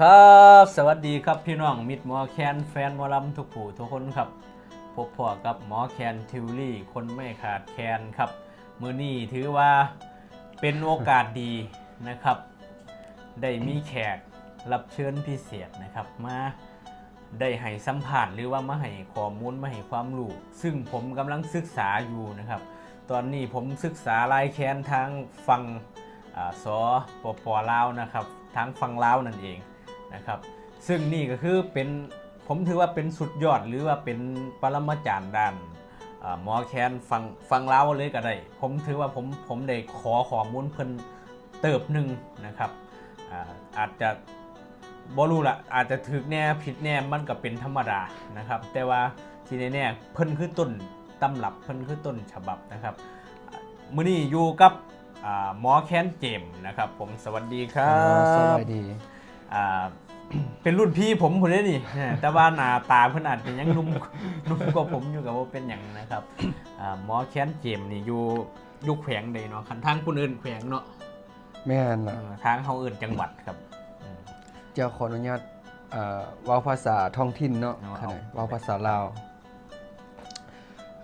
ครับ สวัสดีครับพี่น้องมิตรหมอแคน แฟนหมอลำทุกผู้ทุกคนครับ พบพ้อกับหมอแคน ทิวลี คนไม่ขาดแคลนครับ มื้อนี้ถือว่าเป็นโอกาสดีนะครับ ได้มีแขกรับเชิญพิเศษนะครับ มาได้ให้สัมภาษณ์ หรือว่ามาให้ข้อมูล มาให้ความรู้ ซึ่งผมกำลังศึกษาอยู่นะครับ ตอนนี้ผมศึกษาลายแคนทางฝั่ง อ่า สปป ลาวนะครับ ทางฝั่งลาวนั่นเองนะครับ ซึ่งนี่ก็คือเป็น ผมถือว่าเป็นสุดยอด หรือว่าเป็นปรมาจารย์ด้าน อ่า หมอแคนฝั่ง ฝั่งลาวเลยก็ได้ ผมถือว่าผม ผมได้ขอข้อมูลเพิ่นเติบหนึ่งนะครับ อ่า อาจจะ บ่รู้ละ อาจจะถูกแหน่ผิดแหน่ มันก็เป็นธรรมดานะครับ แต่ว่าที่แน่ๆ เพิ่นคือต้นตำรับ เพิ่นคือต้นฉบับนะครับ มื้อนี้อยู่กับ อ่า หมอแคน เจมส์นะครับผม สวัสดีครับ อ่า สวัสดี อ่า เป็นรุ่นพี่ผมพุ้นเด้นี่ แต่ว่าหน้าตาเพิ่นอาจจะยังหนุ่ม หนุ่มกว่าผมอยู่ ก็บ่เป็นหยังนะครับ อ่า หมอแคน เจมส์นี่อยู่ อยู่แขวงใดเนาะ คันทางพุ้นเอิ้นแขวงเนาะ แม่นล่ะ เออ ทางเฮาเอิ้นจังหวัดครับ อืม เจ้าขออนุญาต เอ่อ เว้าภาษาท้องถิ่นเนาะ เอา คันใด เอา เว้าภาษาลาว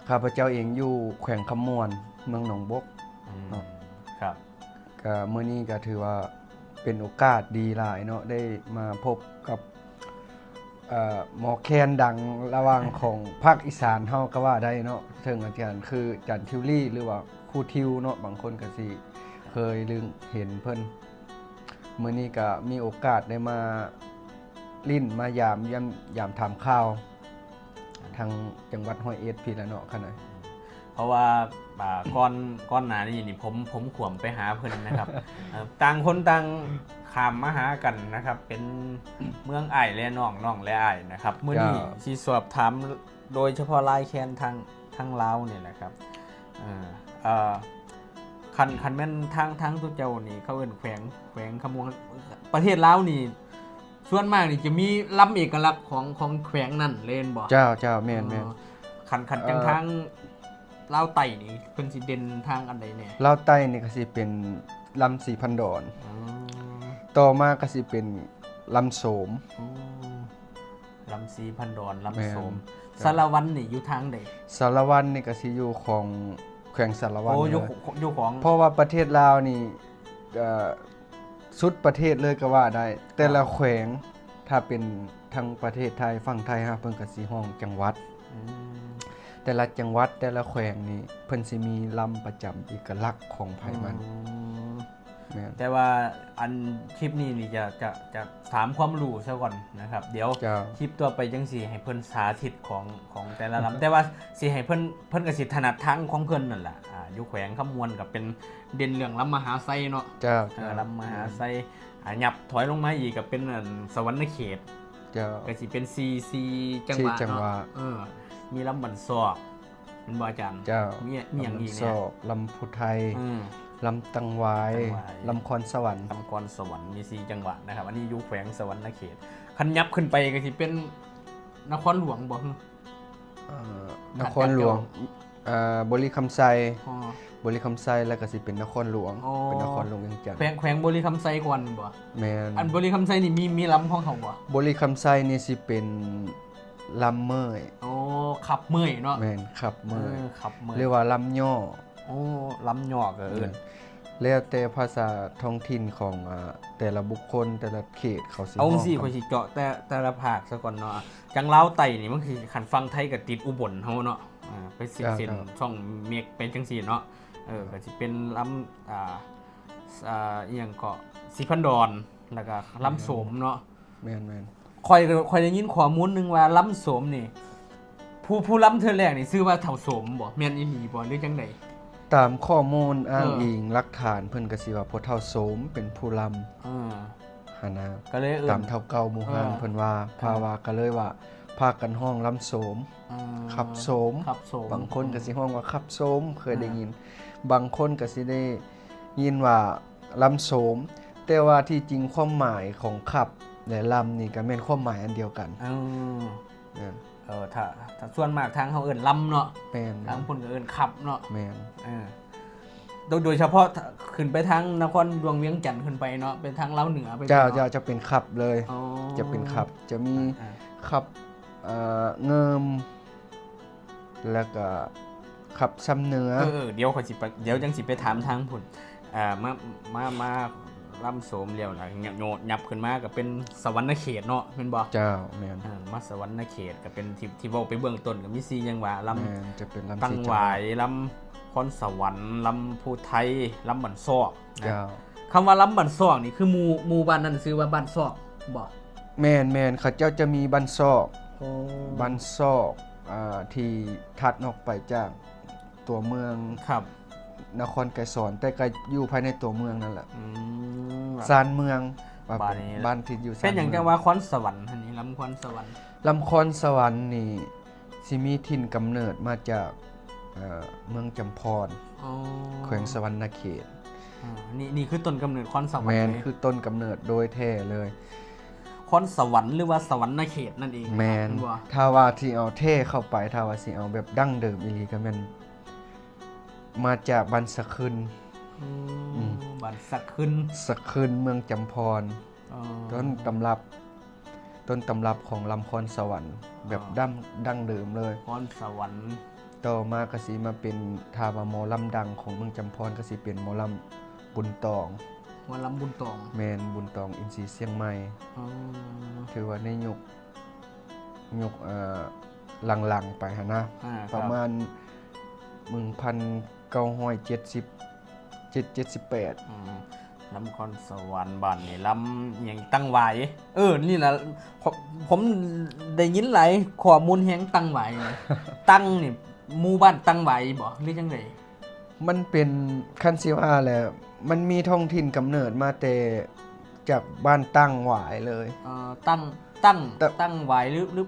ข้าพเจ้าเองอยู่แขวงคำม่วน เมืองหนองบก อืม เนาะ ครับ ก็มื้อนี้ก็ถือว่าเป็นโอกาสดีหลายเนาะ ได้มาพบกับ เอ่อ หมอแคนดังระหว่างของภาคอีสานเฮาก็ว่าได้เนาะ เชิงอาจารย์คืออาจารย์ทิวลี หรือว่าครูทิวเนาะ บางคนก็สิเคยลืมเห็นเพิ่น มื้อนี้ก็มีโอกาสได้มาลิ้นมายาม ยาม ยามถามข่าว ทางจังหวัดร้อยเอ็ดพี้แหละเนาะ คันใด เพราะว่า อ่า ก่อน ก่อนหน้านี้นี่ผม ผมขวมไปหาเพิ่นนะครับ เอ่อ ต่างคนต่างข้ามมาหากันนะครับ เป็นเมืองอ้ายและน้อง น้องและอ้ายนะครับ มื้อนี้ เจ้า สิสอบถามโดยเฉพาะลายแคนทาง ทางลาวนี่แหละครับ เอ่อ เอ่อ คัน คันแม่นทาง ทางตุเจ้านี่เขาเอิ้นแขวง แขวงคำม่วน ประเทศลาวนี่ ส่วนมากนี่จะมีลำเอกลักษณ์ของ ของแขวงนั้นเลยแม่นบ่? เจ้า เจ้า แม่น แม่น อ๋อ คัน คันจั่ง เอ่อ ทางลาวใต้นี่เพิ่นสิเด่นทางอันใดแหน่? ลาวใต้นี่ก็สิเป็นลำสีพันดอน อ๋อ ต่อมาก็สิเป็นลำโสม อ๋อ ลำสีพันดอน ลำโสม แม่น สารวัตรนี่อยู่ทางใด? สารวัตรนี่ก็สิอยู่ของแขวงสารวัตร โอ้ อยู่ อยู่ของ เพราะว่าประเทศลาวนี่ เอ่อ สุดประเทศเลยก็ว่าได้ แต่ละแขวง ถ้าเป็นทางประเทศไทย ฝั่งไทยเฮา เพิ่นก็สิฮ้องจังหวัด อืม แต่ละจังหวัด แต่ละแขวงนี่ เพิ่นสิมีลำประจำเอกลักษณ์ของไผมัน อืม แม่น แต่ว่าอันคลิปนี้นี่จะ จะ จะถามความรู้ซะก่อนนะครับ เดี๋ยว เจ้า คลิปต่อไปจั่งสิให้เพิ่นสาธิตของ ของแต่ละลำ แต่ว่าสิให้เพิ่น เพิ่นก็สิถนัดทางของเพิ่นนั่นแหละ อ่า อยู่แขวงคำม่วนก็เป็นเด่นเรื่องลำมหาไสเนาะ เจ้า เออ เจ้า ลำมหาไส อ่า ยับถอยลงมาอีกก็เป็น อัน สะหวันนะเขต เจ้า ก็สิเป็นสี่ สี่จังหวะ สี่จังหวะ เนาะ เออ มีลำบ้านซอก แม่นบ่อาจารย์? เจ้า มี มีหยังอีกแหน่? ลำบ้านซอก ลำภูไท อืม ลำตังหวาย ตังหวาย ลำคอนสะหวัน ลำคอนสะหวัน มีสี่จังหวะนะครับ อันนี้อยู่แขวงสะหวันนะเขต คันยับขึ้นไปก็สิเป็นนครหลวงบ่ เอ่อ นครหลวง เอ่อ บริคำไซ อ๋อ บริคำไซ แล้วก็สิเป็นนครหลวง อ๋อ เป็นนครหลวงเวียงจันทน์ แขวง แขวงบริคำไซก่อนบ่? แม่น อันบริคำไซนี่มี มีลำของเขาบ่? บริคำไซนี่สิเป็นลำเมย โอ้ ขับเมยเนาะ แม่น ขับเมย เออ ขับเมย หรือว่าลำย่อ โอ้ ลำย่อก็เอิ้น แม่น แล้วแต่ภาษาท้องถิ่นของ อ่า แต่ละบุคคล แต่ละเขตเขาสิ เอาจั่งซี้ ฮ้องกัน ข้อยสิเจาะแต่ แต่ละภาคซะก่อนเนาะ จั่งลาวใต้นี่มันคือ คันฝั่งไทยก็ติดอุบลเฮาเนาะ อ่า ไปสิ เส้น เส้น เจ้า ช่องเม็กไปจั่งซี้เนาะ เออ ก็สิเป็นลำ อ่า อ่า อีหยังเกาะ สีพันดอน แล้วก็ลำโสมเนาะ แม่น แม่น ข้อย ข้อยได้ยินข้อมูลหนึ่งว่าลำโสมนี่ ผู้ ผู้ลำเทื่อแรกนี่ชื่อว่าเฒ่าโสมบ่ แม่นอีหลีบ่ หรือจั่งใด? ตามข้อมูลอ้าง เออ อิงหลักฐาน เพิ่นก็สิว่าพ่อเฒ่าโสมเป็นผู้ลำ เออ หั้นนะ ก็เลยเอิ้น ตามเฒ่าเก่าหมู่เฮือน เออ เพิ่นว่า เออ พาว่าก็เลยว่าพากันฮ้องลำโสม เออ ขับโสม ขับโสม บางคนก็สิฮ้องว่าขับโสม เคยได้ยิน เออ บางคนก็สิได้ยินว่าลำโสม แต่ว่าที่จริงความหมายของขับและลำนี่ก็แม่นความหมายอันเดียวกัน เออ แม่น เออ ถ้า ถ้าส่วนมากทางเฮาเอิ้นลำเนาะ แม่น ทางพุ้นก็เอิ้นขับเนาะ แม่น เออ ໂດຍ ໂດຍສະເພາະຂຶ້ນໄປທາງນະຄອນຫຼວງວຽງຈັນຂຶ້ນໄປເນາະ ໄປທາງລາວເໜືອໄປ ເຈົ້າ ເນາະ ເຈົ້າ ຈະເປັນຂັບເລີຍ ອໍ ຈະເປັນຂັບ ຈະມີ ອ່າໆ ຂັບ ເອີ ເງິມ ແລ້ວກະຂັບຊຳເໜືອ ເອີໆ ດຽວຂ້ອຍຊິໄປ ດຽວຈັ່ງຊິໄປຖາມທາງພຸ້ນ ອ່າ ມາ ມາ ມາລຳໂສມແລ້ວລະ ໂຍ ໂຍ ຫຍັບຂຶ້ນມາກໍເປັນສະຫວັນນະເຂດເນາະ ແມ່ນບໍ່? ເຈົ້າ ແມ່ນ ເອີ ມາສະຫວັນນະເຂດກໍເປັນທີ່ ທີ່ເວົ້າໄປເບື້ອງຕົ້ນ ກໍມີສີ່ຢ່າງວ່າລຳ ແມ່ນ ຈະເປັນລຳ ຕັງຫວາຍ ລຳຄອນສະຫວັນ ລຳພູໄທ ລຳບ້ານຊອກນະ ເຈົ້າ ຄຳວ່າລຳບ້ານຊອກນີ້ ຄືໝູ່ ໝູ່ບ້ານນັ້ນຊື່ວ່າບ້ານຊອກບໍ່? ແມ່ນໆ ເຂົາເຈົ້າຈະມີບ້ານຊອກ ໂອ້ ບ້ານຊອກ ອ່າ ທີ່ຖັດອອກໄປຈາກຕົວເມືອງ ຄັບ ນະຄອນໄກສອນ ແຕ່ກໍຢູ່ພາຍໃນຕົວເມືອງນັ້ນແຫຼະ ອືມ ຊານເມືອງ ວ່າເປັນ ບາດນີ້ ບ້ານທີ່ຢູ່ຊານເມືອງ ເປັນຫຍັງຈັ່ງວ່າຄອນສະຫວັນຫັ້ນນີ້ ລຳຄອນສະຫວັນ? ລຳຄອນສະຫວັນນີ້ ຊິມີຖິ່ນກຳເນີດມາຈາກ ເອີ ເມືອງຈຳພອນ ອໍ ແຂວງສະຫວັນນະເຂດ ອ່າ ນີ້ ນີ້ຄືຕົ້ນກຳເນີດຄອນສະຫວັນ ແມ່ນ ເລີຍ ຄືຕົ້ນກຳເນີດໂດຍແທ້ເລີຍ ຄອນສະຫວັນ ຫຼືວ່າສະຫວັນນະເຂດນັ້ນເອງ ແມ່ນ ແມ່ນບໍ່? ຖ້າວ່າຊິເອົາແທ້ເຂົ້າໄປ ຖ້າວ່າຊິເອົາແບບດັ້ງເດີມອີ່ຫຼີ ກໍແມ່ນມາຈາກບ້ານສະຂຶນ ອືມ ອືມ ບ້ານສະຂຶນ ສະຂຶນ ເມືອງຈຳພອນ ອໍ ຕົ້ນຕຳລັບ ຕົ້ນຕຳລັບຂອງລຳຄອນສະຫວັນ ແບບ ອໍ ດັ້ງ ດັ້ງເດີມເລີຍ ຄອນສະຫວັນ ຕໍ່ມາກໍຊິມາເປັນ ຖ້າວ່າໝໍລຳດັງຂອງເມືອງຈຳພອນ ກໍຊິເປັນໝໍລຳບຸນຕອງ ໝໍລຳບຸນຕອງ ແມ່ນ ບຸນຕອງອິນຊີຊຽງໃໝ່ ອໍ ຖືວ່າໃນຍຸກ ຍຸກ ເອີ ຫຼັງໆໄປຫັ້ນນະ ອ່າ ປະມານ ໜຶ່ງພັນເກົ້າຮ້ອຍເຈັດສິບເຈັດ ເຈັດສິບແປດ ອືມ ລຳຄອນສະຫວັນ ບາດນີ້ລຳຫຍັງ ຕັງຫວາຍ ເອີ ນີ້ລະ ຜົມ ຜົມໄດ້ຍິນຫຼາຍຂໍ້ມູນແຮງ ຕັງຫວາຍ ຕັງນີ້ ໝູ່ບ້ານຕັງຫວາຍບໍ່ ຫຼືຈັ່ງໃດ? ມັນເປັນ ຄັນຊິວ່າແຫຼະ ມັນມີທ້ອງຖິ່ນກຳເນີດມາແຕ່ຈາກບ້ານຕັງຫວາຍເລີຍ ເອີ ຕັງ ຕັງ ຕະ ຕັງຫວາຍ ຫຼື ຫຼື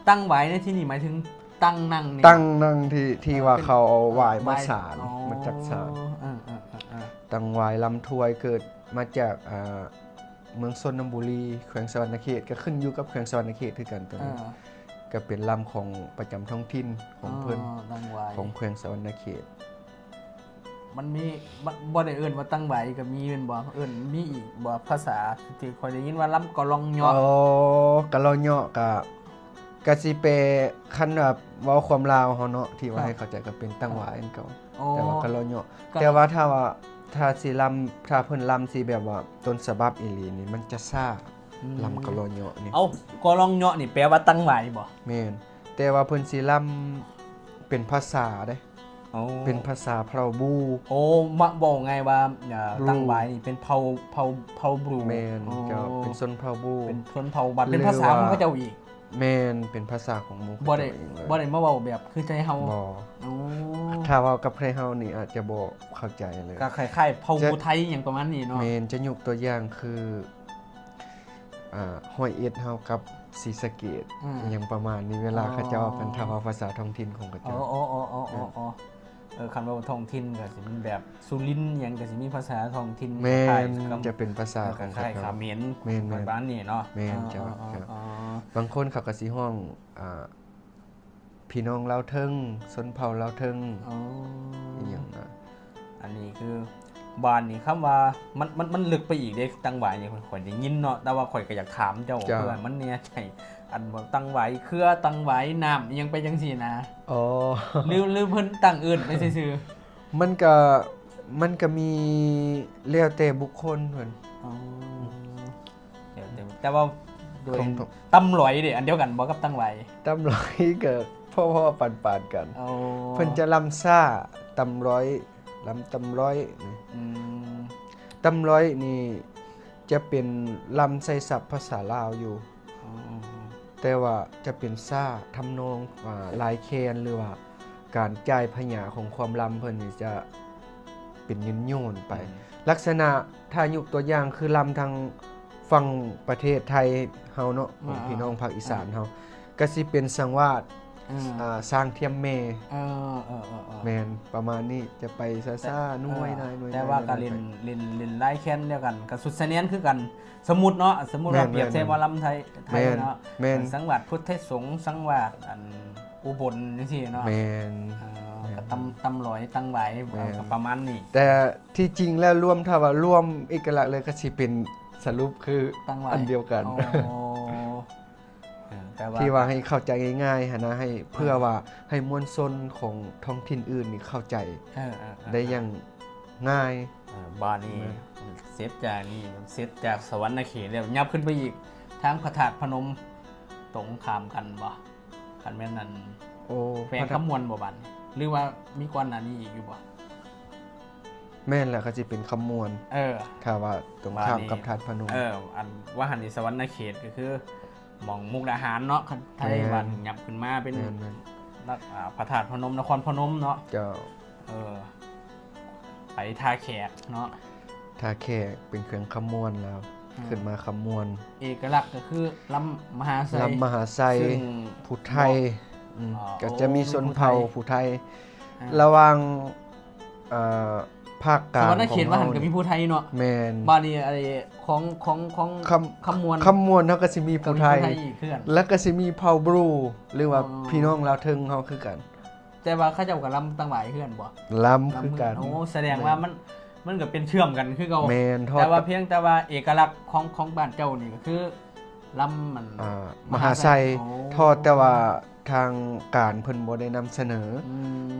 ຕັງຫວາຍໃນທີ່ນີ້ໝາຍເຖິງ ຕັງນັ່ງນີ້ ຕັງນັ່ງທີ່ ທີ່ ເອີ ວ່າເຂົາເອົາຫວາຍມາສານ ອໍ ມາຈັກສານ ເອີໆໆໆ ຕັງຫວາຍລຳຖວາຍເກີດມາຈາກ ອ່າ ເມືອງຊົນນະບູລີ ແຂວງສະຫວັນນະເຂດ ກໍຂຶ້ນຢູ່ກັບແຂວງສະຫວັນນະເຂດຄືກັນ ຕົວນີ້ ເອີ ກໍເປັນລຳຂອງປະຈຳທ້ອງຖິ່ນຂອງເພິ່ນ ອໍ ຕັງຫວາຍ ຂອງແຂວງສະຫວັນນະເຂດ. ມັນມີ ບໍ່ ບໍ່ໄດ້ເອີ້ນວ່າຕັງຫວາຍກໍມີແມ່ນບໍ່? ເອີ້ນ ມີອີກບໍ່ ພາສາທີ່ຂ້ອຍໄດ້ຍິນວ່າລຳກະລ່ອງເຍາະ? ອໍ ກະລ່ອງເຍາະກະ ກະຊິແປ ຄັນວ່າເວົ້າຄວາມລາວເຮົາເນາະ ທີ່ວ່າໃຫ້ເຂົ້າໃຈກໍເປັນຕັງຫວາຍອັນເກົ່າ ອໍ ແຕ່ວ່າກະລ່ອງເຍາະ ກະ ແຕ່ວ່າຖ້າວ່າ ຖ້າຊິລຳ ຖ້າເພິ່ນລຳຊິແບບວ່າຕົ້ນສະບັບອີ່ຫຼີນີ້ ມັນຈະຊ້າ ອືມ ລຳກະລ່ອງເຍາະນີ້ ເອົ້າ ກະລ່ອງເຍາະນີ້ແປວ່າຕັງຫວາຍບໍ່? ແມ່ນ ແຕ່ວ່າເພິ່ນຊິລຳເປັນພາສາເດ້ ອໍ ເປັນພາສາເຜົ່າບູ ໂອ້ ມາເວົ້າງ່າຍວ່າ ເອີ ບລູ ຕັງຫວາຍນີ້ເປັນເຜົ່າ ເຜົ່າ ເຜົ່າບລູ ແມ່ນ ອໍ ເຈົ້າ ເປັນຊົນເຜົ່າບູ ເປັນຊົນເຜົ່າ ບັດເປັນພາສາຂອງເຂົາເຈົ້າອີກ ແມ່ນ ເປັນພາສາຂອງໝູ່ເຂົາເຈົ້າເອງເລີຍ ບໍ່ໄດ້ມາເວົ້າແບບຄືໄທເຮົາ ບໍ່ ອໍ ຖ້າເວົ້າກັບໄທເຮົານີ້ອາດຈະບໍ່ເຂົ້າໃຈເລີຍ ກໍຄ້າຍໆເຜົ່າຜູ້ໄທຫຍັງປະມານນີ້ເນາະ ແມ່ນ ຈະຍົກຕົວຢ່າງຄື ອ່າ ຮ້ອຍເອັດເຮົາກັບສີສະເກດ ອືມ ອີ່ຫຍັງປະມານນີ້ ເວລາ ອໍ ເຂົາເຈົ້າເວົ້າກັນ ຖ້າເວົ້າພາສາທ້ອງຖິ່ນຂອງເຂົາເຈົ້າ ອໍໆໆໆ ເອີ ຄັນເວົ້າທ້ອງຖິ່ນກໍຊິແມ່ນແບບສຸລິນຫຍັງ ກໍຊິມີພາສາທ້ອງຖິ່ນ ແມ່ນ ຄ້າຍໆກັບ ຈະເປັນພາສາຂອງເຂົາເຈົ້າ ຄ້າຍໆຂະເໝນ ແມ່ນໆ ປະມານນີ້ເນາະ ແມ່ນ ເຈົ້າ ອໍໆໆ ເຈົ້າ ບາງຄົນເຂົາກໍຊິຮ້ອງ ອ່າ ພີ່ນ້ອງລາວເທິງ ຊົນເຜົ່າລາວເທິງ ອໍ ອີ່ຫຍັງນະ ອັນນີ້ຄື ບ້ານນີ້ ຄຳວ່າ ມັນ ມັນ ມັນເລິກໄປອີກເດ້ ຕັງຫວາຍນີ້ ຂ້ອຍໄດ້ຍິນເນາະ ແຕ່ວ່າຂ້ອຍກໍຢາກຖາມເຈົ້າ ເຈົ້າ ເພື່ອມັນແນ່ໃຈ ອັນວ່າຕັງຫວາຍເຄືອ ຕັງຫວາຍນ້ຳ ອີ່ຫຍັງໄປຈັ່ງຊີ້ນະ ອໍ ຫຼື ຫຼືເພິ່ນຕັ້ງເອີ້ນໄປຊື່ໆ? ມັນກະ ມັນກະມີ ແລ້ວແຕ່ບຸກຄົນເພິ່ນ ອໍ ແຕ່ ແຕ່ ແຕ່ວ່າໂດຍ ຂອງ ຕຳຫຼອຍເດ ອັນດຽວກັນບໍ່ກັບຕັງຫວາຍ? ຕຳຫຼອຍກໍພໍໆປານໆກັນ ອໍ ເພິ່ນຈະລຳຊ້າ ຕຳຫຼອຍ ລຳຕຳຫຼອຍນີ້ ອືມ ຕຳຫຼອຍນີ້ຈະເປັນລຳໃຊ້ສັບພາສາລາວຢູ່ ອໍ ແຕ່ວ່າຈະເປັນຊ້າ ທຳນອງ ອ່າ ລາຍແຄນ ຫຼືວ່າການຈ່າຍພະຍາຂອງຄວາມລຳເພິ່ນນີ້ຈະເປັນໂຍນໆໄປ ອືມ ລັກສະນະ ຖ້າຍົກຕົວຢ່າງຄືລຳທາງຝັ່ງປະເທດໄທເຮົາເນາະ ຂອງ ອ່າ ພີ່ນ້ອງພາກອີສານເຮົາ ອ່າ ກໍຊິເປັນສັງວາດ ອ່າ ອ່າ ຊ້າງທຽມແມ່ ເອີ ເອີ ເອີ ເອີ ແມ່ນ ປະມານນີ້ ຈະໄປຊ້າໆ ໜ່ວຍນາຍ ໜ່ວຍນາຍ ແຕ່ວ່າກໍເຫຼັ້ນ ເຫຼັ້ນ ເຫຼັ້ນລາຍແຄນດຽວກັນ ກໍສຸດສະແໜນຄືກັນ ສົມມຸດເນາະ ສົມມຸດວ່າ ແມ່ນ ປຽບໃສ່ ແມ່ນ ໝໍລຳໄທ ໄທເນາະ ແມ່ນ ສັງວາດພຸດໄທສົງ ສັງວາດອັນ ອຸບົນຈັ່ງຊີ້ເນາະ ແມ່ນ ເອີ ແມ່ນ ກໍ ຕຳ ຕຳຫຼອຍ ຕັງຫວາຍ ແມ່ນ ເອີ ກໍປະມານນີ້. ແຕ່ທີ່ຈິງແລ້ວລວມ ຖ້າວ່າລວມເອກະລັກເລີຍ ກໍຊິເປັນສະຫຼຸບຄື ຕັງຫວາຍ ອັນດຽວກັນ. ອໍ ເອີ ແຕ່ວ່າ ທີ່ວ່າໃຫ້ເຂົ້າໃຈງ່າຍໆຫັ້ນນະ ໃຫ້ ເພື່ອ ອ່າ ວ່າໃຫ້ມວນຊົນຂອງທ້ອງຖິ່ນອື່ນນີ້ເຂົ້າໃຈ ເອີ ເອີ ເອີ ໄດ້ຢ່າງງ່າຍ. ເອີ ບາດນີ້ ແມ່ນ ເສັດຈາກນີ້ ເສັດຈາກສະຫວັນນະເຂດແລ້ວ ຫຍັບຂຶ້ນໄປອີກ ທາງພະທາດພະນົມ ຕົງຂ້າມກັນບໍ່? ຄັນແມ່ນນັ້ນ ໂອ້ ແຂວງຄຳມ່ວນບໍ່ບາດນີ້ ຫຼືວ່າມີກ່ອນໜ້ານີ້ອີກຢູ່ບໍ່? ແມ່ນແຫຼະ ກໍຊິເປັນຄຳມ່ວນ. ເອີ ຖ້າວ່າຕົງຂ້າມກັບທາດພະນົມ. ເອີ ອັນວ່າຫັ້ນນີ້ ສະຫວັນນະເຂດກໍຄືໝ່ອງມຸກດາຫານເນາະ ຄັນໄທ ແມ່ນ ວ່າຫຍັບຂຶ້ນມາເປັນ ແມ່ນໆ ນະ ອ່າ ພະທາດພະນົມ ນະຄອນພະນົມເນາະ. ເຈົ້າ. ເອີ ໄປທ່າແຂກເນາະ ທ່າແຂກເປັນແຂວງຄຳມ່ວນແລ້ວ ອືມ ຂຶ້ນມາຄຳມ່ວນ. ເອກະລັກກໍຄືລຳມະຫາໄຊ ລຳມະຫາໄຊ ຜູ້ໄທ ອືມ ອໍ ກໍຈະມີຊົນເຜົ່າຜູ້ໄທ ອືມ ລະຫວ່າງ ເອີ ພາກກາງ ສະຫວັນນະເຂດ ວ່າຫັ້ນກໍມີຜູ້ໄທເນາະ. ແມ່ນ. ບາດນີ້ ໄອ້ ຂອງ ຂອງ ຂອງຄຳ ຄຳມ່ວນ ຄຳມ່ວນເຮົາກໍຊິມີຜູ້ໄທ ແລ້ວກໍຊິມີເຜົ່າບຣູ ຫຼືວ່າ ອໍ ພີ່ນ້ອງລາວເທິງເຮົາຄືກັນ. ແຕ່ວ່າເຂົາເຈົ້າກໍລຳຕັງຫວາຍຄືກັນບໍ່? ລຳຄືກັນ. ໂອ້ ສະແດງວ່າມັນ ມັນກໍເປັນເຊື່ອມກັນຄືເກົ່າ. ແມ່ນ. ແຕ່ວ່າພຽງແຕ່ວ່າເອກະລັກຂອງ ຂອງບ້ານເຈົ້ານີ້ກໍຄືລຳ ອັນ ອ່າ ມະຫາໄຊ. ໂອ້ ເທົ່າແຕ່ວ່າທາງການເພິ່ນບໍ່ໄດ້ນຳສະເໜີ ອື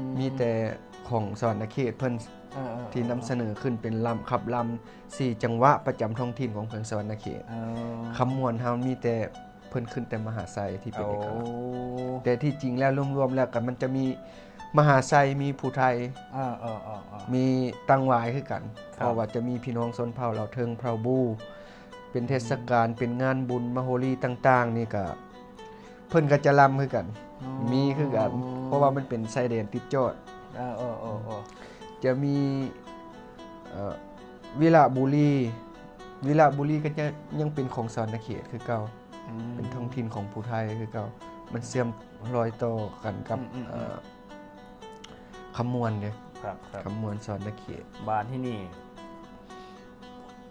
ມ ມີແຕ່ຂອງສະຫວັນນະເຂດເພິ່ນ ເອີໆໆ ທີ່ນຳສະເໜີຂຶ້ນເປັນລຳ ຂັບລຳສີ່ຈັງຫວະປະຈຳທ້ອງຖິ່ນຂອງແຂວງສະຫວັນນະເຂດ. ເອີ ຄຳມ່ວນເຮົາມີແຕ່ ເພິ່ນຂຶ້ນແຕ່ມະຫາໄຊທີ່ເປັນເອກະລັກ. ໂອ້ ແຕ່ທີ່ຈິງແລ້ວລວມໆແລ້ວກໍມັນຈະມີມະຫາໄຊ ມີຜູ້ໄທ ເອີໆໆໆ ມີຕັງຫວາຍຄືກັນ. ເພາະວ່າຈະມີພີ່ນ້ອງຊົນເຜົ່າລາວເທິງ ເຜົ່າບຣູ ເປັນເທດສະການ ອືມ ເປັນງານບຸນມະໂຫຣີຕ່າງໆນີ້ກໍ ເພິ່ນກໍຈະລຳຄືກັນ. ອໍ ມີຄືກັນ ເພາະວ່າມັນເປັນຊາຍແດນຕິດຈອດ. ເອີໆໆໆ ຈະມີ ເອີ ວິລະບູລີ ວິລະບູລີກໍຈະຍັງເປັນຂອງສະຫວັນນະເຂດຄືເກົ່າ. ອືມ ເປັນທ້ອງຖິ່ນຂອງຜູ້ໄທຄືເກົ່າ. ມັນເຊື່ອມຮອຍຕໍ່ກັນກັບ ອືມໆໆ ເອີ ຄຳມ່ວນເດ້. ຄັບໆ ຄຳມ່ວນ ສະຫວັນນະເຂດ. ບາດທີນີ້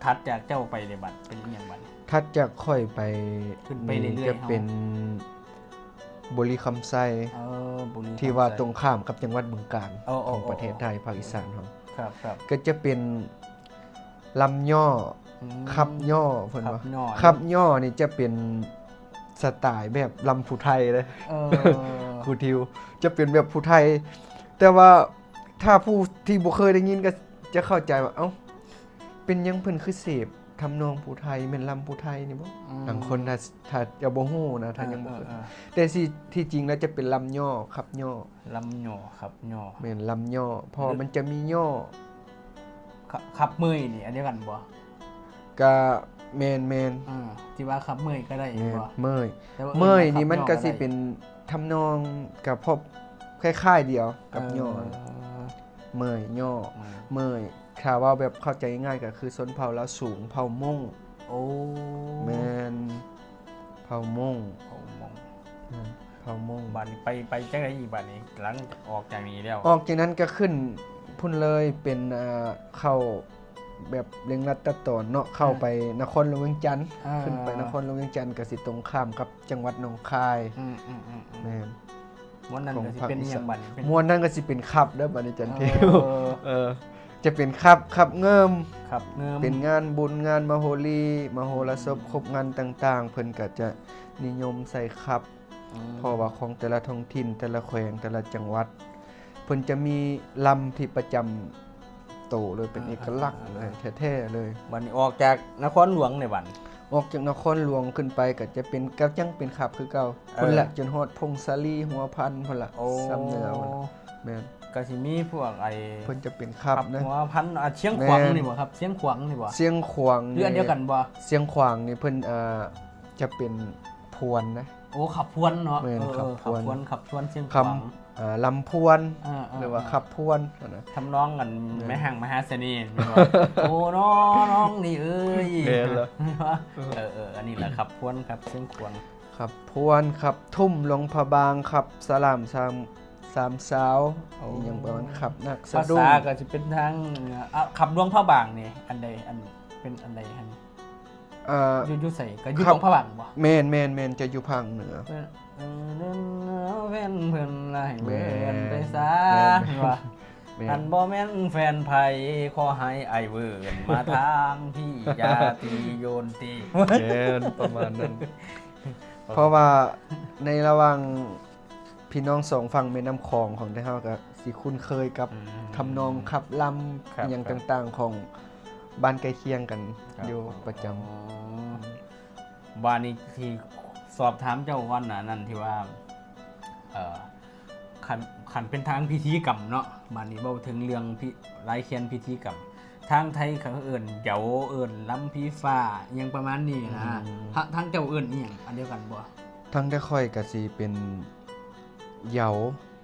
ຖັດຈາກເຈົ້າໄປເດ ບັດເປັນອີ່ຫຍັງບັດ? ຖັດຈາກຂ້ອຍໄປ ຂຶ້ນໄປເລື້ອຍໆ ຈະເປັນ ເຮົາ ບໍລິຄຳໄຊ. ເອີ ບໍລິຄຳໄຊ ທີ່ວ່າຕົງຂ້າມກັບຈັງຫວັດບຶງການ ເອີໆໆ ຂອງປະເທດໄທ ພາກອີສານເຮົາ. ຄັບໆ ກໍຈະເປັນ ລຳຍໍ້ ອືມ ຂັບຍໍ້ ເພິ່ນວ່າ ຂັບຍໍ້ ຂັບຍໍ້ນີ້ຈະເປັນສະໄຕແບບລຳຜູ້ໄທເດ້. ເອີ ຄູທິວ ຈະເປັນແບບຜູ້ໄທ ແຕ່ວ່າຖ້າຜູ້ທີ່ບໍ່ເຄີຍໄດ້ຍິນກໍຈະເຂົ້າໃຈວ່າ ເອົ້າ ເປັນຫຍັງເພິ່ນຄືເສບທຳນອງຜູ້ໄທ ແມ່ນລຳຜູ້ໄທນີ້ບໍ? ອືມ ບາງຄົນຖ້າ ຖ້າຈະບໍ່ຮູ້ນະ ຖ້າຍັງບໍ່ເຄີຍ ເອີໆໆ ແຕ່ທີ່ ທີ່ຈິງແລ້ວຈະເປັນລຳຍໍ້ ຂັບຍໍ້. ລຳຍໍ້ ຂັບຍໍ້ ແມ່ນ ລຳຍໍ້ ເພາະວ່າມັນຈະມີຍໍ້ ຂັບ ຂັບເມີຍນີ້ອັນດຽວກັນບໍ່? ກະແມ່ນໆ ເອີ ທີ່ວ່າຂັບເມີຍກໍໄດ້ ແມ່ນບໍ່? ເມີຍ ແຕ່ວ່າເອີ້ນວ່າ ເມີຍນີ້ມັນກໍຊິເປັນທຳນອງ ກໍພໍຄ້າຍໆດຽວກັບຍໍ້ ເອີ ເມີຍ ຍໍ້ ເມີຍ ເມີຍ. ຖ້າເວົ້າແບບເຂົ້າໃຈງ່າຍກໍຄືຊົນເຜົ່າລາວສູງ ເຜົ່າມົ້ງ. ໂອ້ ແມ່ນ ເຜົ່າມົ້ງ ເຜົ່າມົ້ງ ແມ່ນ ເຜົ່າມົ້ງ. ບາດນີ້ໄປ ໄປຈັ່ງໃດອີກບາດນີ້ ຫຼັງອອກຈາກນີ້ແລ້ວ? ອອກຈາກນັ້ນກໍຂຶ້ນພຸ້ນເລີຍ ເປັນ ເອີ ເຂົ້າແບບເລັ່ງລັດຕັດຕອນເນາະ ເຂົ້າໄປນະຄອນຫຼວງວຽງຈັນ. ເອີ ຂຶ້ນໄປນະຄອນຫຼວງວຽງຈັນກໍຊິຕົງຂ້າມກັບຈັງຫວັດໜອງຄາຍ. ອືມໆໆໆ ແມ່ນ. ມ່ວນນັ້ນກໍຊິເປັນອີ່ຫຍັງບັດນີ້? ມ່ວນນັ້ນກໍຊິເປັນຂັບເດີບັດນີ້ ຈັນທິວ. ເອີ ເອີ ຈະເປັນຂັບ ຂັບເງິມ ຂັບເງິມ ເປັນງານບຸນ ງານມະໂຫຣີ ມະໂຫລະສົບ ຄົບງານຕ່າງໆ ເພິ່ນກໍຈະນິຍົມໃສ່ຂັບ. ອືມ ເພາະວ່າຂອງແຕ່ລະທ້ອງຖິ່ນ ແຕ່ລະແຂວງ ແຕ່ລະຈັງຫວັດ ເພິ່ນຈະມີລຳທີ່ປະຈຳໂຕເລີຍ ເປັນເອກະລັກເລີຍ ແທ້ໆເລີຍ. ບັດນີ້ອອກຈາກນະຄອນຫຼວງໃດບັດ? ອອກຈາກນະຄອນຫຼວງຂຶ້ນໄປກໍຈະເປັນ ກໍຍັງເປັນຂັບຄືເກົ່າ ເອີ ພຸ້ນລະ ຈົນຮອດຜົ້ງສາລີ ຫົວພັນພຸ້ນລະ. ໂອ້ ຊຳເໜືອພຸ້ນລະ. ແມ່ນ ກໍຊິມີພວກໄອ້ ເພິ່ນຈະເປັນຂັບນະ ຫົວພັນ ອາ ຊຽງຂວາງນີ້ບໍ່ຄັບ? ຊຽງຂວາງນີ້ບໍ່? ຊຽງຂວາງ ຫຼືອັນດຽວກັນບໍ່? ຊຽງຂວາງນີ້ເພິ່ນ ອ່າ ຈະເປັນພວນນະ. ໂອ້ ຂັບພວນເນາະ. ແມ່ນ ເອີ ຂັບພວນ ຂັບພວນ ຂັບພວນຊຽງຂວາງ ຄຳ ເອີ ລຳພວນ ເອີໆໆ ຫຼືວ່າຂັບພວນຫັ້ນນະ ທຳນອງອັນ ແມ່ນ ແມ່ຮ້າງມະຫາສະເໜ່ແມ່ນບໍ່? ໂອ້ ນ້ອງ ນ້ອງນີ້ເອີຍ ແມ່ນລະ. ເອີໆ ອັນນີ້ລະຂັບພວນ ຂັບຊຽງຂວາງ ຂັບພວນ ຂັບທຸ້ມ ຫຼວງພະບາງ ຂັບສະຫຼາມ ສາມ ສາມຊາວ ໂອ້ ອີ່ຫຍັງປະມານ ຂັບນັກສະດຸ້ງ ພາສາກໍຊິເປັນທາງເໜືອ. ອາ ຂັບຫຼວງພະບາງນີ້ ອັນໃດ ອັນເປັນອັນໃດຫັ້ນ? ເອີ ຢູ່ ຢູ່ໃສ? ກໍຢູ່ ຄັບ ດອງພະຫວັງບໍ່? ແມ່ນໆໆ ຈະຢູ່ພາກເໜືອ. ເອີ ເອີ ເດີນເໜືອແຟນເພິ່ນລະໃຫ້ເດີນໄປສາ ແມ່ນ ແມ່ນ ວ່າ ແມ່ນ ຄັນບໍ່ແມ່ນແຟນໃຜ ຂໍໃຫ້ອ້າຍເວີນມາທາງພີ້ ຢ່າຕີໂຍນຕີ. ແມ່ນ ປະມານນັ້ນ. ເພາະວ່າໃນລະຫວ່າງ ພີ່ນ້ອງສອງຝັ່ງແມ່ນ້ຳຂອງຂອງໄທເຮົາກໍຊິຄຸ້ນເຄີຍກັບ ອືມ ທຳນອງຂັບລຳ ຄັບ ອີ່ຫຍັງ ຄັບ ຕ່າງໆຂອງບ້ານໃກ້ຄຽງກັນ ຄັບ ຢູ່ປະຈຳ. ອໍ ບາດນີ້ທີ່ສອບຖາມເຈົ້າກ່ອນໜ້ານັ້ນທີ່ວ່າ ເອີ ຄັນ ຄັນເປັນທາງພິທີກຳເນາະ ບາດນີ້ເວົ້າເຖິງເລື່ອງພິ ລາຍແຄນພິທີກຳ ທາງໄທເຂົາເອີ້ນເຢາ ເອີ້ນລຳຜີຟ້າ ອີ່ຫຍັງປະມານນີ້ນະ. ອືມ ທາ ທາງເຈົ້າເອີ້ນອີ່ຫຍັງ ອັນດຽວກັນບໍ່? ທາງແຕ່ຂ້ອຍກະຊິເປັນເຢາ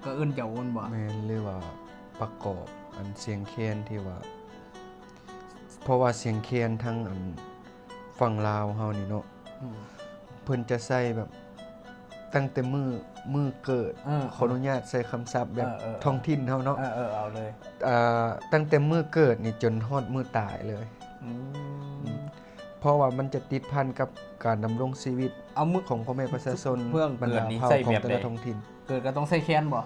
ກໍເອີ້ນເຢາແມ່ນບໍ່? ແມ່ນ ຫຼືວ່າປະກອບອັນສຽງແຄນທີ່ວ່າ ເພາະວ່າສຽງແຄນທາງອັນຝັ່ງລາວເຮົານີ້ເນາະ ອືມ ເພິ່ນຈະໃຊ້ແບບຕັ້ງແຕ່ມື້ ມື້ເກີດ ເອີ ຂໍອະນຸຍາດໃຊ້ຄຳສັບແບບ ເອີ ເອີ ທ້ອງຖິ່ນເຮົາເນາະ ເອີ ເອີ ເອົາເລີຍ ຕັ້ງແຕ່ມື້ເກີດນີ້ຈົນຮອດມື້ຕາຍເລີຍ. ອືມ ເພາະວ່າມັນຈະຕິດພັນກັບການດຳລົງຊີວິດ ເອົາມື້ ຂອງພໍ່ແມ່ປະຊາຊົນ ເມື່ອ ບັນດາເຜົ່າຂອງແຕ່ລະທ້ອງຖິ່ນ. ເກີດກໍຕ້ອງໃສ່ແຄນບໍ່?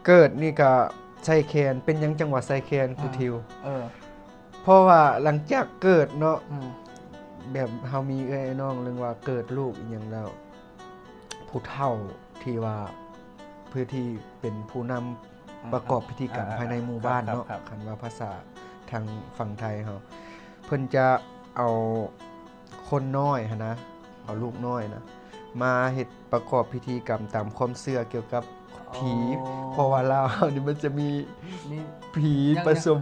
ເກີດນີ້ກໍໃສ່ແຄນ. ເປັນຫຍັງຈັ່ງວ່າໃສ່ແຄນ ຄູທິວ? ເອີ ເພາະວ່າຫຼັງຈາກເກີດເນາະ ອືມ ແບບເຮົາມີເອື້ອຍນ້ອງ ເລື່ອງວ່າເກີດລູກອີ່ຫຍັງແລ້ວ ຜູ້ເຖົ້າທີ່ວ່າ ເພື່ອທີ່ເປັນຜູ້ນຳ ອ່າ ປະກອບພິທີກຳ ອ່າ ພາຍໃນໝູ່ບ້ານເນາະ ຄັບ ຄັບ ຄັນວ່າພາສາທາງຝັ່ງໄທເຮົາ ເພິ່ນຈະເອົາຄົນນ້ອຍຫັ້ນນະ ເອົາລູກນ້ອຍນະ ມາເຮັດປະກອບພິທີກຳຕາມຄວາມເຊື່ອກ່ຽວກັບຜີ ອໍ ເພາະວ່າລາວເຮົານີ້ມັນຈະມີ ມີຜີປະສົມ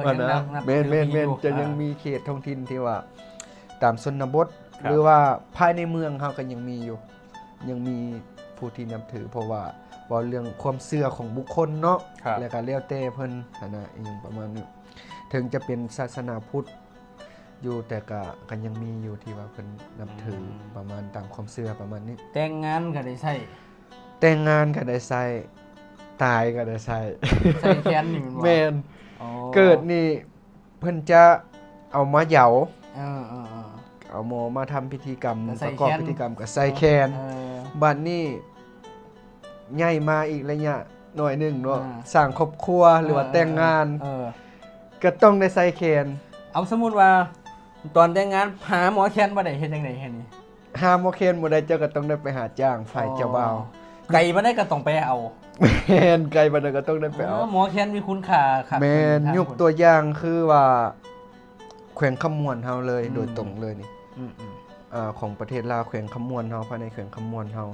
ເອີ ຫັ້ນນະ ຍັງນັບ ແມ່ນໆ ຖື ຈະຍັງມີເຂດທ້ອງຖິ່ນທີ່ວ່າ ອ່າ ຕາມຊົນນະບົດ ຄັບ ຫຼືວ່າພາຍໃນເມືອງເຮົາກໍຍັງມີຢູ່ ຍັງມີຜູ້ທີ່ນັບຖື ເພາະວ່າເວົ້າເລື່ອງຄວາມເຊື່ອຂອງບຸກຄົນເນາະ ແລ້ວກໍແລ້ວແຕ່ເພິ່ນຫັ້ນນະ ອີ່ຫຍັງປະມານນີ້ ເຖິງຈະເປັນສາສະໜາພຸດຢູ່ ແຕ່ກໍ ກໍຍັງມີຢູ່ທີ່ວ່າເພິ່ນນັບຖື ອືມ ປະມານຕາມຄວາມເຊື່ອປະມານນີ້. ແຕ່ງງານກໍໄດ້ໃສ່? ແຕ່ງງານກໍໄດ້ໃສ່ ຕາຍກໍໄດ້ໃສ່ ໃສ່ແຄນນີ້ແມ່ນບໍ່? ແມ່ນ ອໍ ເກີດນີ້ ເພິ່ນຈະເອົາມາເຢາ ເອີ ເອີ ເອີ ເອົາໝໍມາທຳພິທີກຳ ປະກອບພິທີກຳ ກໍໃສ່ແຄນ ເອີ ບາດນີ້ໃຫຍ່ມາອີກໄລຍະໜ້ອຍໜຶ່ງເນາະ ເອີ ສ້າງຄອບຄົວ ເອີ ຫຼືວ່າແຕ່ງງານ ເອີ ກໍຕ້ອງໄດ້ໃສ່ແຄນ. ເອົາ ສົມມຸດວ່າຕອນແຕ່ງງານຫາໝໍແຄນບໍ່ໄດ້ ເຮັດຈັ່ງໃດແຄນນີ້? ຫາໝໍແຄນບໍ່ໄດ້ ເຈົ້າກໍຕ້ອງໄດ້ໄປຫາຈ້າງຝ່າຍເຈົ້າບ່າວ. ອໍ ໄກປານໃດກໍຕ້ອງໄປເອົາ. ແມ່ນ ໄກປານໃດກໍຕ້ອງໄດ້ໄປເອົາ. ອໍ ໝໍແຄນມີຄຸນຄ່າຄັກ. ແມ່ນ ຍົກຕົວຢ່າງຄືວ່າ ແຂວງຄຳມ່ວນເຮົາເລີຍ ອືມ ໂດຍຕົງເລີຍນີ້ ອືມໆ ອາ ຂອງປະເທດລາວ ແຂວງຄຳມ່ວນເຮົາ ພາຍໃນແຂວງຄຳມ່ວນເຮົາ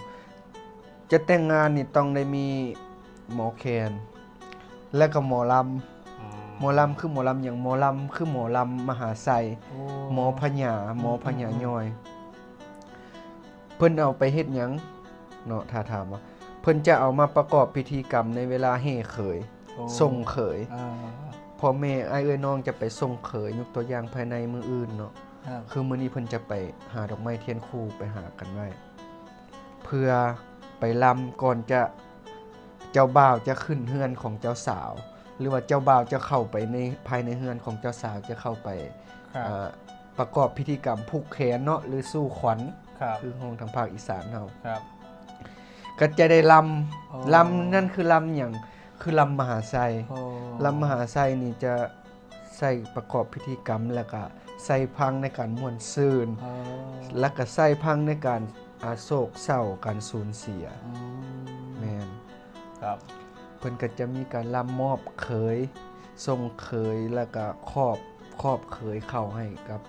ຈະແຕ່ງງານນີ້ຕ້ອງໄດ້ມີໝໍແຄນ ແລະກໍໝໍລຳ. ອໍ ໝໍລຳຄືໝໍລຳຫຍັງ? ໝໍລຳຄືໝໍລຳມະຫາໄຊ ໂອ້ ໝໍພະຍາ ໝໍພະຍາ ອືມໆ ຍ້ອຍ. ເພິ່ນເອົາໄປເຮັດຫຍັງເນາະ? ຖ້າຖາມວ່າ ເພິ່ນຈະເອົາມາປະກອບພິທີກຳໃນເວລາແຫ່ເຂີຍ ໂອ້ ສົ່ງເຂີຍ ອ່າ ພໍ່ແມ່ອ້າຍເອື້ອຍນ້ອງຈະໄປສົ່ງເຂີຍ ຍົກຕົວຢ່າງພາຍໃນມື້ອື່ນເນາະ ຄືມື້ນີ້ເພິ່ນຈະໄປຫາດອກໄມ້ທຽນຄູ່ ໄປຫາກັນໄວ້ ເພື່ອໄປລຳ ກ່ອນຈະ ເຈົ້າບ່າວຈະຂຶ້ນເຮືອນຂອງເຈົ້າສາວ ຫຼືວ່າເຈົ້າບ່າວຈະເຂົ້າໄປໃນ ພາຍໃນເຮືອນຂອງເຈົ້າສາວ ຈະເຂົ້າໄປ ເອີ ປະກອບພິທີກຳຜູກແຂນເນາະ ຫຼືສູ່ຂວັນ ຄືຫ້ອງທາງພາກອີສານເຮົາ ກໍຈະໄດ້ລຳ. ອໍ ລຳນັ້ນຄືລຳຫຍັງ? ຄືລຳມະຫາໄຊ. ອໍ ລຳມະຫາໄຊນີ້ຈະ ໃຊ້ປະກອບພິທີກຳ ແລ້ວກະໃສ່ພັງໃນການມ່ວນຊື່ນ ອໍ ແລ້ວກະໃສ່ພັງໃນການ ອາ ໂສກເສົ້າ ການສູນເສຍ. ອືມ ແມ່ນ ຄັບ ເພິ່ນກະຈະມີການລຳມອບເຂີຍ ສົ່ງເຂີຍ ແລ້ວກະຄອບ ຄອບເຂີຍເຂົ້າໃຫ້ກັບ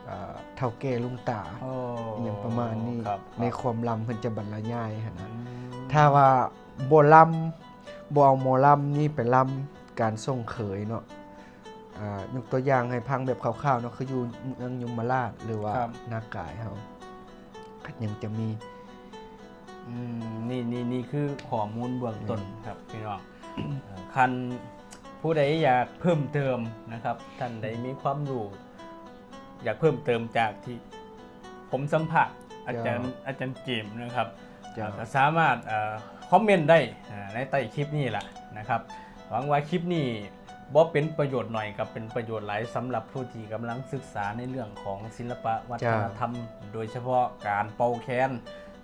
ອາ ເຖົ້າແກ່ລຸງຕາ ອໍ ອີ່ຫຍັງປະມານນີ້ ຄັບ ໃນຄວາມລຳເພິ່ນຈະບັນລະຍາຍຫັ້ນນະ. ອືມ ຖ້າວ່າບໍ່ລຳ ບໍ່ເອົາໝໍລຳນີ້ໄປລຳການສົ່ງເຂີຍເນາະ ອາ ຍົກຕົວຢ່າງໃຫ້ຟັງແບບຄ່າວໆເນາະ ຄືຢູ່ເມືອງຍົມມະລາດ ຫຼືວ່າ ນາກາຍເຮົາ ກໍຍັງຈະມີ ອືມ ນີ້ ນີ້ ນີ້ຄືຂໍ້ມູນເບື້ອງຕົ້ນ ແມ່ນ ຄັບ ພີ່ນ້ອງ. ເອີ ຄັນຜູ້ໃດຢາກເພີ່ມເຕີມນະຄັບ ທ່ານໃດມີຄວາມຮູ້ ຢາກເພີ່ມເຕີມຈາກທີ່ ຜົມສຳພາດອາຈານ ເຈົ້າ ອາຈານເກມນະຄັບ ເຈົ້າ ກໍສາມາດ ເອີ ຄອມເມັນໄດ້ ເອີ ໃນໃຕ້ຄລິບນີ້ລະນະຄັບ. ຫວັງວ່າຄລິບນີ້ ບໍ່ເປັນປະໂຫຍດໜ້ອຍ ກໍເປັນປະໂຫຍດຫຼາຍ ສຳລັບຜູ້ທີ່ກຳລັງສຶກສາໃນເລື່ອງຂອງສິລະປະວັດທະນະທຳ ເຈົ້າ ໂດຍສະເພາະການເປົ່າແຄນ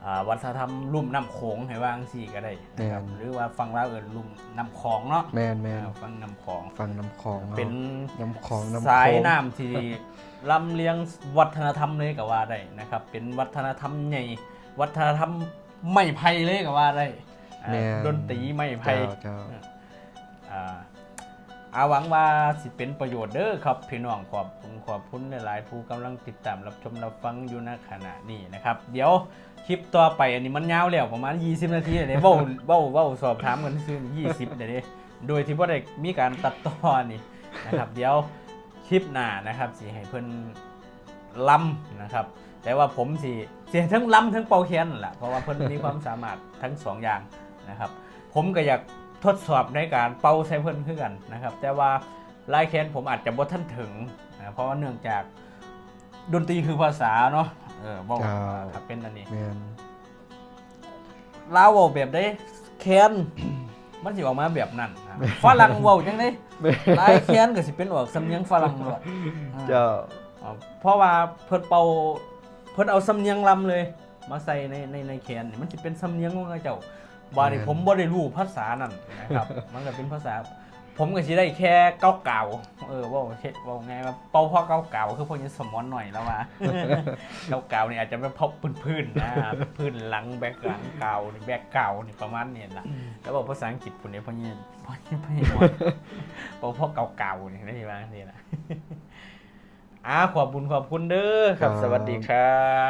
ອ່າ ວັດທະນະທຳລຸ່ມນ້ຳໂຂງ ໃຫ້ວ່າຈັ່ງຊີ້ກໍໄດ້ນະຄັບ ແມ່ນ ຫຼືວ່າຝັ່ງລາວເອີ້ນລຸ່ມນ້ຳຂອງເນາະ ແມ່ນໆ ເອີ ຝັ່ງນ້ຳຂອງ ຝັ່ງນ້ຳຂອງເນາະ ເປັນ ນ້ຳຂອງ ນ້ຳໂຂງ ສາຍນ້ຳທີ່ລຳລຽງວັດທະນະທຳເລີຍກໍວ່າໄດ້ນະຄັບ ເປັນວັດທະນະທຳໃຫຍ່ ວັດທະນະທຳໄມ້ໄຜ່ເລີຍກໍວ່າໄດ້ ອ່າ ແມ່ນ ດົນຕີໄມ້ໄຜ່ ເຈົ້າ ເຈົ້າ ເອີ ອ່າ ອາ ຫວັງວ່າຊິເປັນປະໂຫຍດເດີຄັບພີ່ນ້ອງ ຂອບຄຸນ ຂອບຄຸນຫຼາຍໆ ຜູ້ກຳລັງຕິດຕາມຮັບຊົມຮັບຟັງຢູ່ໃນຂະນະນີ້ນະຄັບ ດຽວຄລິບຕໍ່ໄປ ອັນນີ້ມັນຍາວແລ້ວປະມານ ຊາວ ນາທີແລ້ວເດ້ ເວົ້າ ເວົ້າ ເວົ້າສອບຖາມກັນຊື່ໆ ຊາວ ນາທີ ໂດຍທີ່ບໍ່ໄດ້ມີການຕັດຕໍ່ນີ້ນະຄັບ ດຽວຄລິບໜ້ານະຄັບ ຊິໃຫ້ເພິ່ນ ລຳນະຄັບ ແຕ່ວ່າຜົມຊິ ຊິເທິງລຳເທິງເປົ່າແຄນນັ້ນລະ ເພາະວ່າເພິ່ນມີຄວາມສາມາດທັງສອງຢ່າງນະຄັບ ຜົມກໍຢາກທົດສອບໃນການເປົ່າໃສ່ເພິ່ນຄືກັນນະຄັບ ແຕ່ວ່າລາຍແຄນຜົມອາດຈະບໍ່ທັນເຖິງນະ ເພາະວ່າເນື່ອງຈາກດົນຕີຄືພາສາເນາະ ເອີ ເວົ້າ ເຈົ້າ ຖ້າເປັນອັນນີ້ ແມ່ນ ລາວເວົ້າແບບໃດ ແຄນ ມັນຊິອອກມາແບບນັ້ນນະ ຝຣັ່ງເວົ້າຈັ່ງໃດ ແມ່ນ ລາຍແຄນກໍຊິເປັນອອກສຳນຽງຝຣັ່ງໂລດ ເຈົ້າ ເພາະວ່າເພິ່ນເປົ່າ ເພິ່ນເອົາສຳນຽງລຳເລີຍມາໃສ່ໃນ ໃນ ໃນແຄນນີ້ ມັນຊິເປັນສຳນຽງຂອງເຂົາເຈົ້າ ບາດນີ້ ແມ່ນ ຜົມບໍ່ໄດ້ຮູ້ພາສານັ້ນນະຄັບ ມັນກໍເປັນພາສາ ຜົມກໍຊິໄດ້ແຄ່ເກົ້າກາວ ເອີ ເວົ້າເຮັດ ເວົ້າງ່າຍວ່າເປົ່າພໍເກົ້າກາວ ຄືພວກຍາສະໝອນໜ້ອຍລາວວ່າ ເກົ້າກາວນີ້ອາດຈະແມ່ນເພາະພື້ນໆນະ ພື້ນຫຼັງ ແບັກຫຼັງ ກາວນີ້ ແບັກກາວນີ້ ປະມານນີ້ນະ ອືມ ແລ້ວເວົ້າພາສາອັງກິດພຸ້ນເດ້ ພໍ່ໃຫຍ່ ພໍ່ໃຫຍ່ ພໍ່ໃຫຍ່ ເປົ່າພໍເກົ້າກາວນີ້ ໄດ້ວ່າຈັ່ງຊີ້ນະ ອາ ຂອບບຸນຂອບຄຸນເດີຄັບ ຄັບ ສະຫວັດດີຄັບ.